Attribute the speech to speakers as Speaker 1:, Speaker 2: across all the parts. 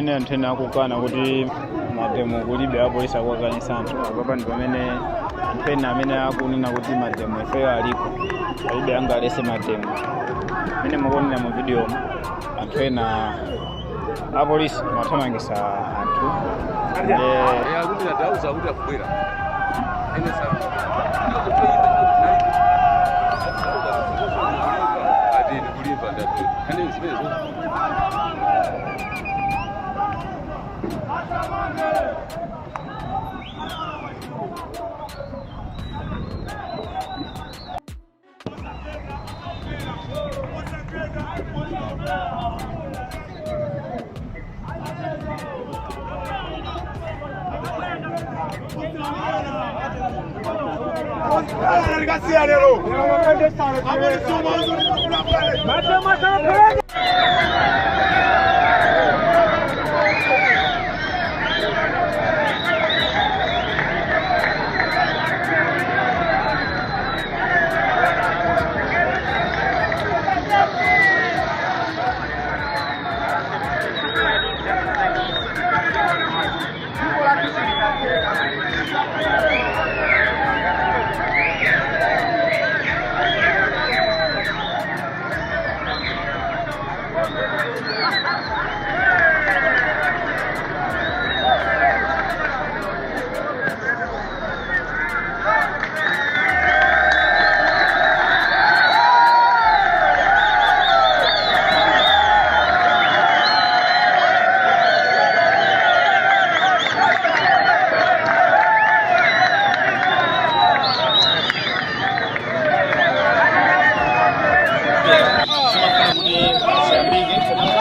Speaker 1: Pamene anthu ena akukana kuti mademo kulibe, apolisi akuwakanisa anthu. Apapa ndi pamene anthu ena amene akunena kuti mademo ifeyo aliko, palibe angalese mademo. Pamene mukuonera mu video, anthu ena, apolisi amathamangisa anthu nde
Speaker 2: Akuti adauza kuti akubwera. Ene sa. Ati ndikulimba ndati. Kane zimenezo.
Speaker 1: Zimafuna kuti ziyambike.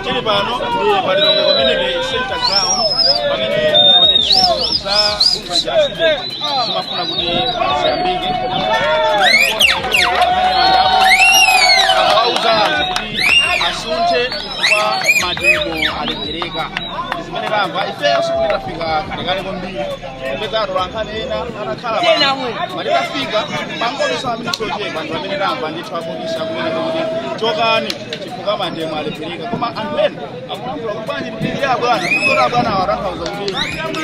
Speaker 1: Tili pano ndi pa Lilongwe Community Center ground, pamene zionetsero za bungwe la CDEDI zimafuna kuti ziyambike. Akawauza anthu kuti asunthe chifukwa mademo alephereka. Ndi zimene tamva ifeyo. Sikuti tafika kalekale kwambiri, kupeza atolankhani ena atakhala pano. Mati tafika pangodutsa maminitsi ochepa, ndi pamene tamva ndithu apolisi akunena kuti chokani chifukwa mademo alephereka. Koma anthu ena akulankhula kuti bwanji tipirire abwana, kuti abwana awatanthauza kuti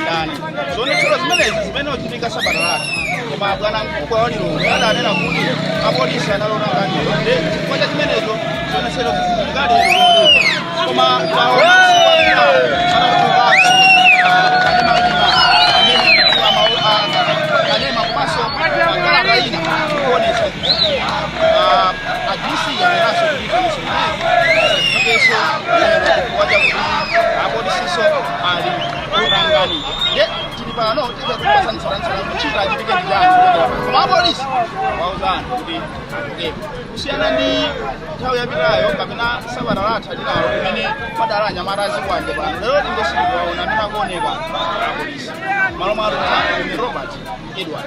Speaker 1: ndani? Zionetsero zimenezi zimene uchitika sabata latha, koma bwana mkubwa wa Lilongwe adanena kuti apolisi analona nkhaniyo, ndi chifukwa cha chimenezo zionetsero zichitika lero Lolemba. Koma taona atatulukanso kanema wina amene kanema komanso kalata ina kuonetsa kuti a DC anenaso kuti zionetsero zimenezi zisachitikenso lero chifukwa chakuti apolisiso ali kutanganidwa. Nde tili pano tizakupasanitsaranitsira kuchita achitike ndi chani kuchokera pano. Koma apolisi wauzani kuti achokepo, kusiyana ndi nthawi yapitayo kapena sabata latha linalo limene padala anyamata azikwanje pano. Lero tingesikuwaona amene akuoneka apolisi malo mwalo. Robert Edward,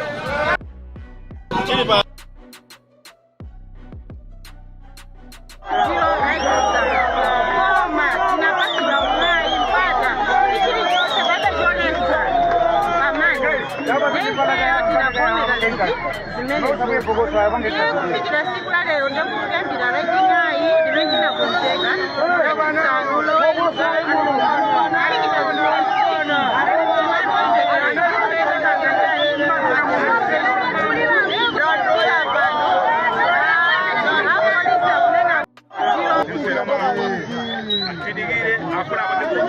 Speaker 1: tili pa
Speaker 3: Koma tinapatsidwa mwayi mpata kuti chilichonse padacholetsa pamanja, ndifeyo tinavomera zimenezo. Ndiye kufikira siku la lero, ndikuyambira Lachinayi limene tinakonzeka, Lachisanu, Loweruka, kufikira dzulo usiku timakonzekera kufikira pano. Apolisi akunena
Speaker 4: Tidikire afuna apate.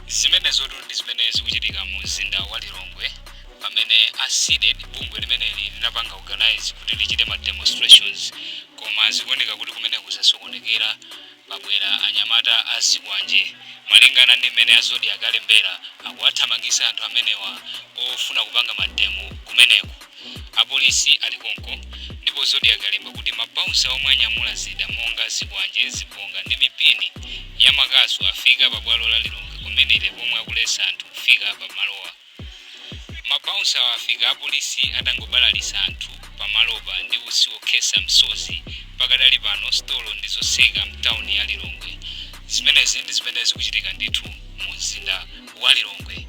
Speaker 5: Zimenezotu ndi zimene zikuchitika mu mzinda wa Lilongwe, pamene a CDEDI, bungwe limeneli linapanga organize kuti lichite ma demonstrations, koma zikuoneka kuti kumene kusasokonekera pabwera anyamata a zikwanje. Malingana ndi mmene a Zodiak alembera, akuwathamangisa anthu amenewa ofuna kupanga mademo kumeneko. Apolisi ali konko ndipo Ndipo Zodiak yalemba kuti mabouncer omwe anyamula zida monga zikwanje, zibonga ndi mipini ya makasu afika pa bwalo la Lilongwe Community pomwe akuletsa anthu kufika pa malowa. Mabouncer afika apolisi atangobalalisa anthu pamalopa ndi utsi wokhetsa msozi. Pakadali pano sitolo ndi zotseka mtawuni ya Lilongwe. Zimenezi ndi zimene zikuchitika ndithu mu mzinda wa Lilongwe.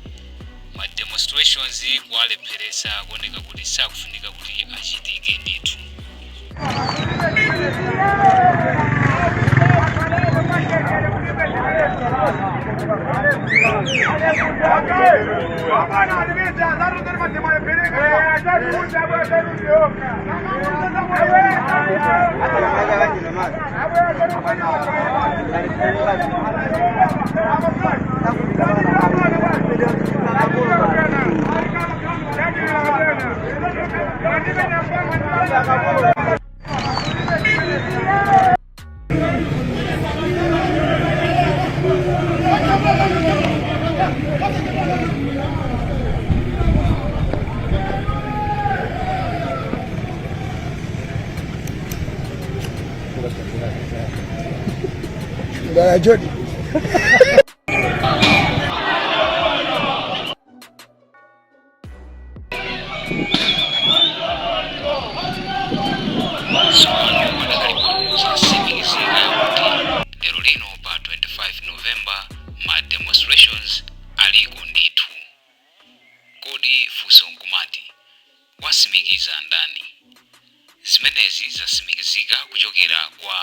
Speaker 5: Ma demonstrations kuwalepheretsa, kuoneka kuti sakufunika kuti achitike ndithu.
Speaker 6: Jody.
Speaker 5: Tsopano padakali pano zatsimikizika kuti lero lino pa 25 November ma demonstrations aliko ndithu. Kodi funso nkumati, wasimikiza ndani? Zimenezi zatsimikizika kuchokera kwa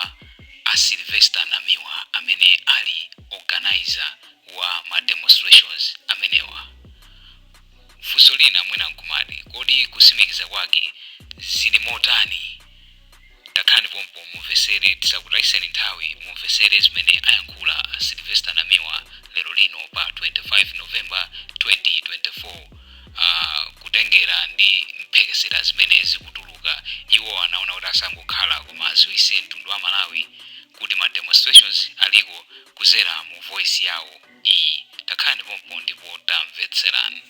Speaker 5: a Sylvester Namiwa amene ali organizer wa ma demonstrations amenewa. Funso lina mwina nkumati, kodi kusimikiza kwake zili motani? Takhalani pompo mumvesere, tisakutayiseni nthawi, mumvesere zimene ayankhula a Sylvester Namiwa lero lino pa 25 November 2024. Kutengera ndi mphekesera zimene zikutuluka, iwo anaona kuti asangokhala koma aziwise mtundu wa Malawi kuti ma demonstrations aliko kuzera mu voice yawo iyi. Takhalani pompo ndipo tamvetserani.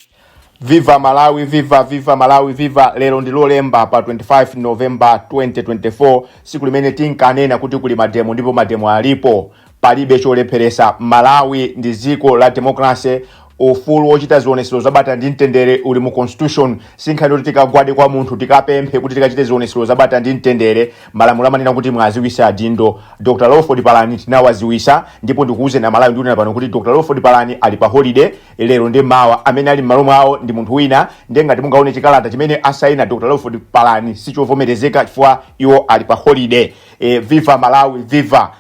Speaker 7: Viva Malawi, viva, viva Malawi, viva! Lero ndi Lolemba pa 25 November 2024, siku limene tinkanena kuti kuli mademo, ndipo mademo alipo. Palibe cholepheresa. Malawi ndi dziko la democracy. Ufulu wochita zionesero zabata ndi mtendere uli mu constitution. Sinkhani kuti tikagwade kwa munthu tikapemphe kuti tikachite zionesero zabata ndi mtendere. Malamulo amanena kuti mwaziwisa adindo. Dr Lawford Palani tinawaziwisa, ndipo ndikuwuzeni Amalawi, ndikunena pano kuti Dr Lawford Palani ali pa holiday lero ndi mawa. Amene ali m'malo mwawo ndi munthu wina. Ndiye ngati mungaone chikalata chimene asaina Dr Lawford Palani sichovomerezeka chifukwa iwo ali pa holiday. Viva Malawi, viva!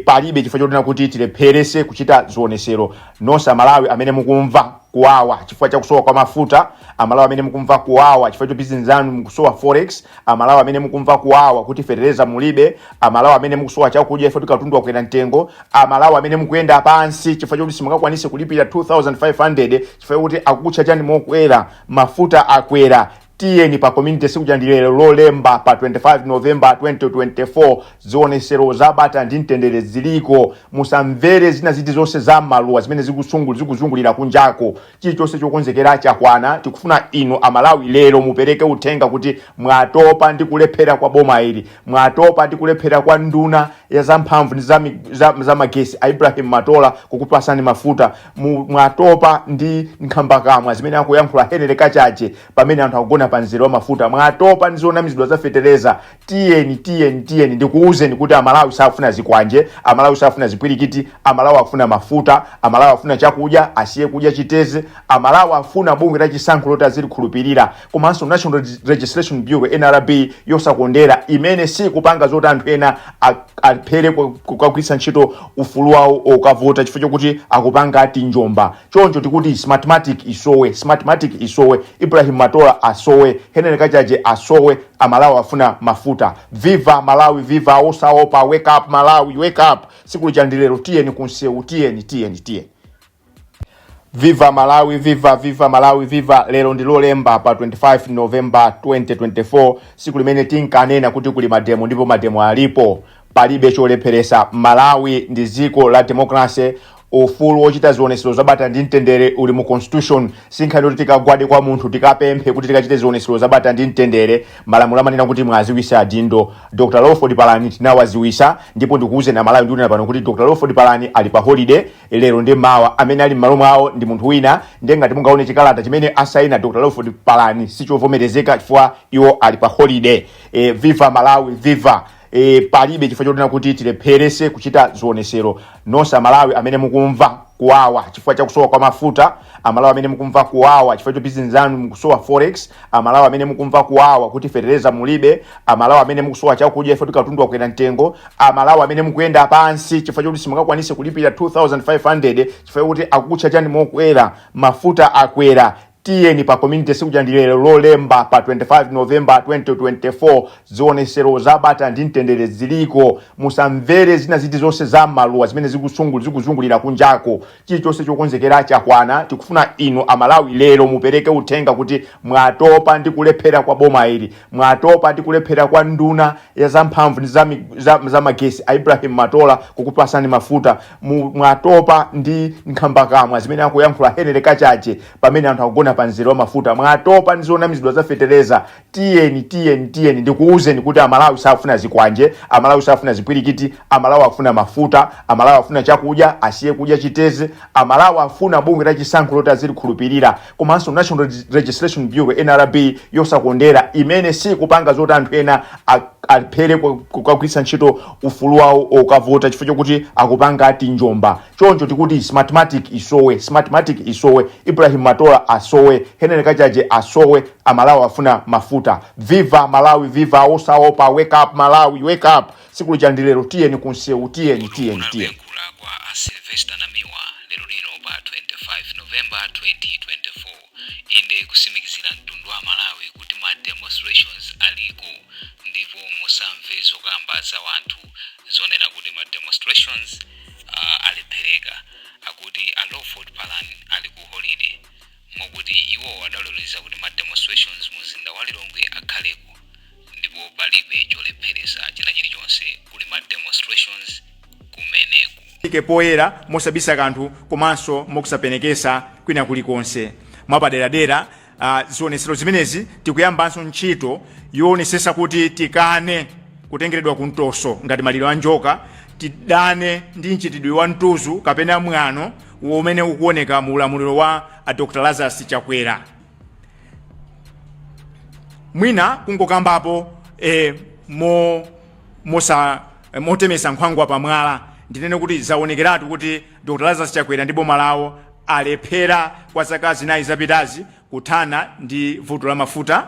Speaker 7: Palibe chifukwa chotina kuti tilepherese kuchita zionesero. Nonse Amalawi amene mukumva kuwawa chifukwa chakusowa kwa mafuta, Amalawi amene mukumva kuwawa chifukwa cha business zanu mukusowa forex, Amalawi amene mukumva kuwawa kuti fetereza mulibe, Amalawi amene mukusowa chakudya chifukwa kuti katundu wakwera mtengo, Amalawi amene mukuyenda pansi chifukwa chokuti simungakwanise kulipira 2500 chifukwa chokuti akukutchajani mokwera, mafuta akwera, tiyeni pa community. Siku ndi lero Lolemba pa 25 November 2024. Zionesero zabata ndi mtendere ziliko. Musamvere zina ziti zonse za maluwa zimene zikuzungulira kunjako. Chilichonse chokonzekera chakwana. Tikufuna inu Amalawi lero mupereke uthenga kuti mwatopa ndi kulephera kwa boma ili, mwatopa ndi kulephera kwa nduna ya zamphamvu ndi za magesi a Ibrahim Matola kukupasani mafuta. Mwatopa ndi nkhambakamwa zimene akuyankhula Henry Kachaje pamene anthu akugona pa mzere wa mafuta. Mwatopa ndi zonamizidwa za fetereza. Tiyeni, tiyeni, tiyeni ndikuwuzeni kuti Amalawi safuna zikwanje, Amalawi safuna zipwirikiti. Amalawi akufuna mafuta, Amalawi afuna chakudya, asiye kudya chiteze. Amalawi afuna bungwe la chisankho loti azilikhulupirira, komanso National Registration Bureau, NRB, yosakondera imene sikupanga zoti anthu ena aphere kukagwiritsa ntchito ufulu wawo okavota chifukwa chokuti akupanga ati njomba. Choncho tikuti Smartmatic isowe, Smartmatic isowe, Ibrahim Matola asowe, Henry Kachaje asowe. Amalawi afuna mafuta. Viva Malawi, viva! Osaopa. Wake up Malawi, wake up! Siku lija ndi lero. Tiyeni kunsewu, tiyeni, tiyeni, tiyeni! Viva Malawi, viva, viva Malawi, viva! Lero ndi Lolemba pa 25 November 2024, siku limene tinkanena kuti kuli mademo, ndipo mademo alipo. Palibe cholepheresa. Malawi ndi dziko la democracy. Ufulu wochita zionesero zabata ndi mtendere uli mu constitution. Sinkhani yoti tikagwade kwa munthu, tikapemphe kuti tikachite zionesero zabata ndi mtendere. Malamulo amanena kuti mwaziwisa adindo. Dr Lawford Palani tinawaziwisa, ndipo ndikuuze na Malawi, ndikunena pano kuti Dr Lawford Palani ali pa holiday lero ndi mawa. Amene ali m'malo mwawo ndi munthu wina. Ndiye ngati mungaone chikalata chimene asaina Dr Lawford Palani, sichovomerezeka chifukwa iwo ali pa holiday. Viva Malawi, viva! Palibe chifukwa chotina kuti tilepherese kuchita zionesero. Nonse Amalawi amene mukumva kuwawa chifukwa chakusowa kwa mafuta, Amalawi amene mukumva kuwawa chifukwa cha business zanu mukusowa forex, Amalawi amene mukumva kuwawa kuti fetereza mulibe, Amalawi amene mukusowa chakudya chifukwa kuti katundu wakwera mtengo, Amalawi amene mukuyenda pansi chifukwa chokuti simungakwanise kulipira 2500 chifukwa chokuti akutcha chani mokwera, mafuta akwera, tiyeni pa community. Sikuja ndi lero Lolemba pa 25 November 2024. Zionesero zabata ndi mtendere ziliko. Musamvere zina ziti zonse za maluwa zimene zikuzungulira kunjako. Chilichonse chokonzekera chakwana. Tikufuna inu Amalawi lero mupereke uthenga kuti mwatopa ndi kulephera kwa boma ili, mwatopa ndi kulephera kwa nduna ya zamphamvu ndi za magesi a Ibrahim Matola kukupasani mafuta, mwatopa ndi nkhambakamwa zimene akuyankhula Henry Kachaje pamene anthu akugona pa mzere wa mafuta, mwatopa ndi zonamizidwa za fetereza. Tiyeni, tiyeni, tiyeni! Ndikuwuzeni kuti Amalawi safuna zikwanje, Amalawi safuna zipwirikiti. Amalawi afuna mafuta, Amalawi afuna chakudya, asiye kudya chiteze. Amalawi afuna bungwe la chisankho loti azilikhulupirira, komanso National Registration Bureau, NRB, yosakondera imene sikupanga zoti anthu ena alephere kukagwiritsa ntchito ufulu wawo okavota chifukwa chokuti akupanga ati njomba. Choncho tikuti Smartmatic isowe, Smartmatic isowe, Ibrahim Matola asowe, Henry Kachaje asowe. Amalawi afuna mafuta. Viva Malawi, viva! Osaopa. Wake up Malawi, wake up! Tsiku lija ndi lero. Tiyeni kunsewu, tiyeni, tiyeni, tiyeni!
Speaker 5: Kuyankhula kwa a Sylvester Namiwa lero lino pa 25 November 2024, inde, kusimikizira mtundu wa Malawi kuti ma demonstrations aliko, ndipo musamve zokamba za wanthu zonena kuti ma demonstrations alephereka. Akuti a Lawford Palani ali ku holiday, mokuti iwo adaloleza kuti ma demonstrations mu mzinda wa Lilongwe akhaleko, ndipo palibe cholepheresa china chilichonse, kuli ma demonstrations kumeneku.
Speaker 7: Ike poyera mosabisa kanthu komanso mokusapenekesa kwina kulikonse. Mwapaderadera, zionesero zimenezi tikuyambanso ntchito yoonesesa kuti tikane kutengeredwa kumtoso ngati maliro a njoka, tidane ndi mchitidwe wa mtuzu kapena mwano umene ukuoneka mu ulamuliro wa a Dr Lazarus Chakwera. Mwina kungokambapo motemesa nkhwangwa pamwala, ndinene kuti zaonekeratu kuti Dr Lazarus Chakwera ndi boma lawo alephera kwa zaka 4 zapitazi kuthana ndi vuto la mafuta,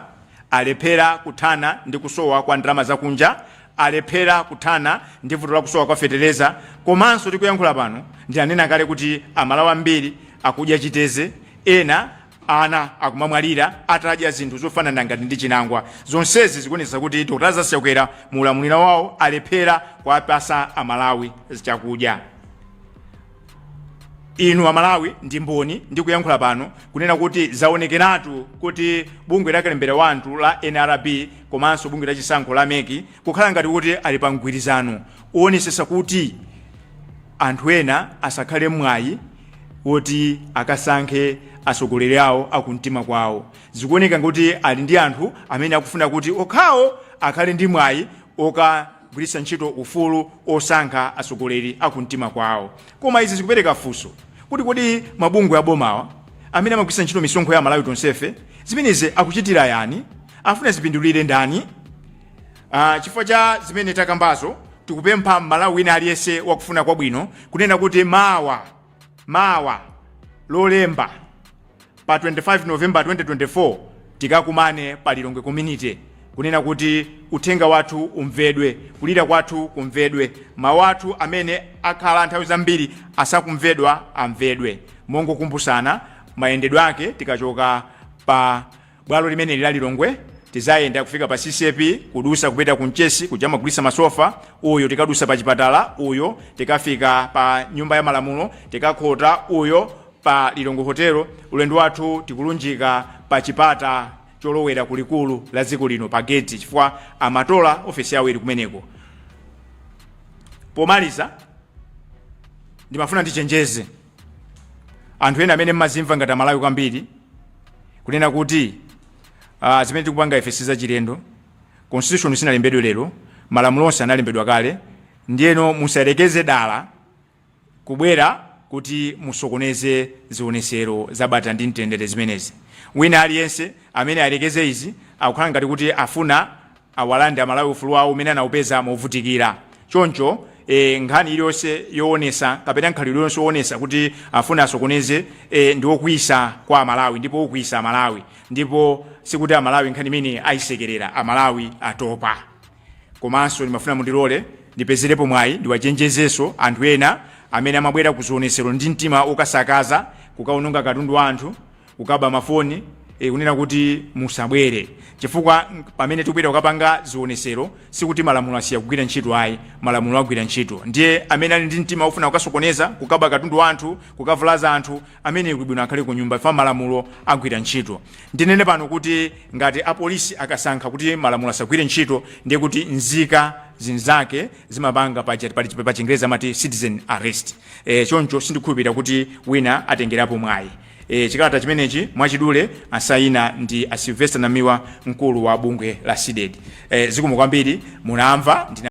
Speaker 7: alephera kuthana ndi kusowa kwa ndalama zakunja, alephera kuthana ndi vuto la kusowa kwa fetereza. Komanso tikuyankhula pano, ndinanena kale kuti Amalawi ambiri akudya chiteze, ena ana akumamwalira atadya zinthu zofanana ngati ndi chinangwa. Zonsezi zikuonetsa kuti Dr Lazarus Chakwera mu ulamuliro wawo alephera kuwapasa Amalawi chakudya. Inu Amalawi ndi mboni, ndikuyankhula pano kunena kuti zaonekeratu kuti bungwe la kalembera wanthu la NRB komanso bungwe la chisankho la MEC kukhala ngati kuti ali pa mgwirizano uonesesa kuti anthu ena asakhale mwayi woti akasankhe atsogoleri awo akumtima kwawo. Zikuoneka kuti ali ndi anthu amene akufuna kuti okhawo akhale ndi mwayi okagwiritsa ntchito ufulu osankha atsogoleri akumtima kwawo. Koma izi zikupereka funso kuti kodi mabungwe abomawa amene amagwiritsa ntchito misonkho ya Malawi tonsefe, zimenezi akuchitira yani? Afuna zipindulire ndani? Chifukwa cha zimene takambazo, tikupempha Mmalawi wina aliyense wakufuna kwabwino kunena kuti mawa, mawa Lolemba pa 25 November 2024, tikakumane pa Lilongwe Community kunena kuti uthenga wathu umvedwe, kulira kwathu kumvedwe, mawu athu amene akhala nthawi zambiri asakumvedwa amvedwe. Mongokumbusana mayendedwe ake, tikachoka pa bwalo limeneli la Lilongwe, tizayenda kufika pa CCAP, kudusa kupita ku Mchesi kuja amagulisa masofa uyo, tikadusa pa chipatala uyo, tikafika pa Nyumba ya Malamulo, tikakhota uyo pa Lilongwe Hotel. Ulendo wathu tikulunjika pa chipata cholowera kulikulu la dziko lino, pa gate, chifukwa Amatola ofesi yawo ili kumeneko. Pomaliza,
Speaker 6: Ndimafuna ndichenjeze anthu ena amene mmazimva ngati Amalawi kwambiri kunena kuti zimene tikupanga ife sizachilendo. Constitution sinalembedwe lero, malamulo onse analembedwa kale. Ndiyeno musayerekeze dala kubwera kuti musokoneze zionesero zabata ndi mtendere zimenezi. Wina aliyense amene ayerekeze izi akukhala ngati kuti afuna awalande Amalawi ufulu wawo umene anaupeza movutikira. Choncho nkhani iliyonse yoonesa kapena nkhalidwe iliyonse yoonesa kuti afuna asokoneze ndi wokwiyisa kwa Amalawi ndipo wokwiyisa Amalawi, ndipo sikuti Amalawi nkhani imene ayisekerera. Amalawi atopa. Komanso ndimafuna mundilole ndipezerepo mwayi ndiwachenjezenso anthu ena amene amabwera kuzionesero ndi mtima okasakaza, kukaononga katundu wa anthu, kukaba mafoni, kunena kuti musabwere, chifukwa pamene tikupita kukapanga zionesero sikuti malamulo asiya kugwira ntchito ayi. Malamulo agwira ntchito. Ndiye amene ali ndi mtima ofuna kukasokoneza, kukaba katundu wa anthu, kukavulaza anthu, amene kuli bwino akhale ku nyumba, fa malamulo agwira ntchito. Ndinene pano kuti ngati apolisi akasankha kuti malamulo asagwire ntchito, ndiye kuti nzika zinzake zimapanga pa Chingereza amati citizen arrest. Choncho sindikhulupirira kuti wina atengerapo mwayi. Chikalata chimenechi mwachidule asayina ndi a Sylvester Namiwa, mkulu wa bungwe la CDEDI. Zikomo kwambiri, munamva ndina